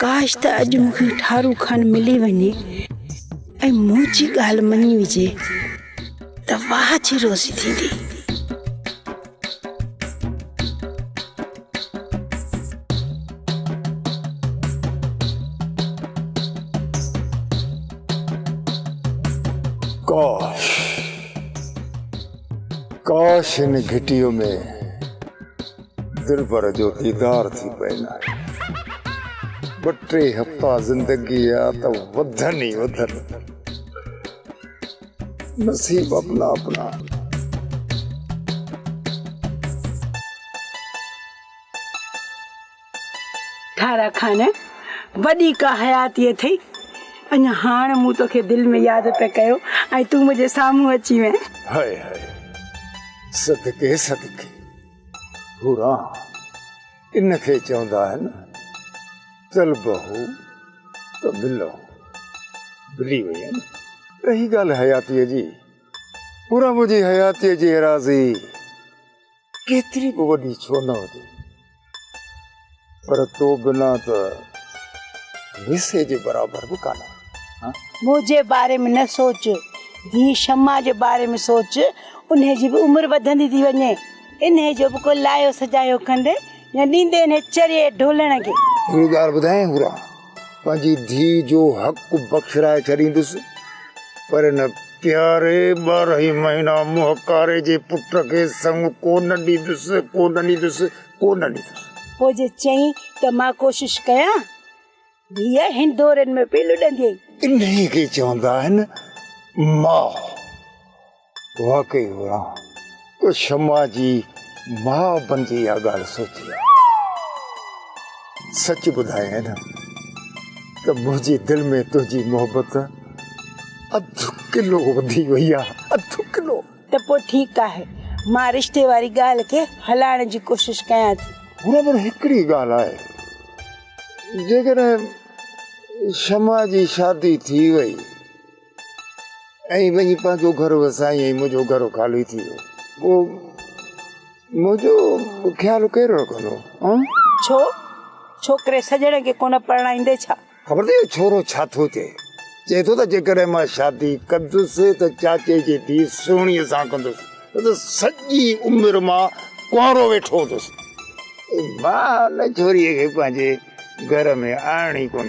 ڪاش ته اڄ مون کي ٺارو خان ملي وڃي ۽ منهنجي ڳالهه مڃي وجهي ته واهه جي روزي ٿيندي. ڪاش ڪاش هن گهٽيء ۾ دلبر جو ديدار ٿي پئي نه. ٻه ٽي هفتا زندگيء جا ته وڌن ئي وڌن. نصيب اپنا اپنا. ٺارا خان، وڏي ڪا حياتي اٿئي. اڃا هاڻ مون توکي دل ۾ ياد پئي ڪيو ۽ تون منهنجي سامهون اچي وئين. هاء هاء، صدقي صدقي. حوران، ان کي چوندا آهن طلب هو ته مل هو. ملي وئي آهي نه. رهي ڳالهه حياتيء جي، حوران منهنجي حياتيء جي ايراضي ڪيتري به وڏي ڇو نه هجي، پر تو بنا ته ويسي جي برابر به ڪانه. منهنجي باري ۾ نه سوچ، ڌيء شمع جي باري ۾ سوچ، انهيء جي به عمر وڌندي ٿي وڃي. انهيء جو به ڪو لايو سجايو ڪندي يا ڏيندي انهيء چريي ڍولڻ کي. هڪڙي ڳالهه ٻڌايانء حورا، پنهنجي ڌيء جو حق بخشرائي ڇڏيندس، پر ان پياري ٻارهن ئي مهينا منهن ڪاري جي پٽ کي سڱ ڪو نه ڏيندس، ڪو نه ڏيندس، ڪو نه ڏيندس. پوء جي چئين ته مان ڪوشش ڪيان. ڌيء هندورن ۾ پئي لڏندي. انهيء کي چوندا آهن ماء. واقعي حوران تو شمع جي ماء بنجي اها ڳالهه سوچي آهي. سچ ٻڌايانء نه ته منهنجي دل ۾ تنهنجي محبت اڌ ڪلو وڌي وئي آهي، اڌ ڪلو. ته پوء ٺيڪ آهي، مان رشتي واري ڳالهه کي هلائڻ جي ڪوشش ڪيان ٿي. حوران پر هڪڙي ڳالهه آهي. جيڪڏهن شمع جي شادي ٿي وئي ۽ وڃي پنهنجو گهر وسائين ۽ منهنجو گهر خالي ٿي ويو پوء منهنجو خيال ڪير رکندو؟ ڇو؟ ڇوڪري سڄڻ کي ڪونه پرڻائيندي ڇا؟ خبر اٿئي اهو ڇورو ڇا ٿو چئي؟ چئي ٿو ته جيڪڏهن مان شادي ڪندس ته چاچي جي ڌيء سهڻيء سان ڪندس، نه ته سڄي عمر مان ڪنوارو ويٺو هوندس. مان ان ڇوريء کي پنهنجي گهر ۾ آڻڻ ئي ڪونه.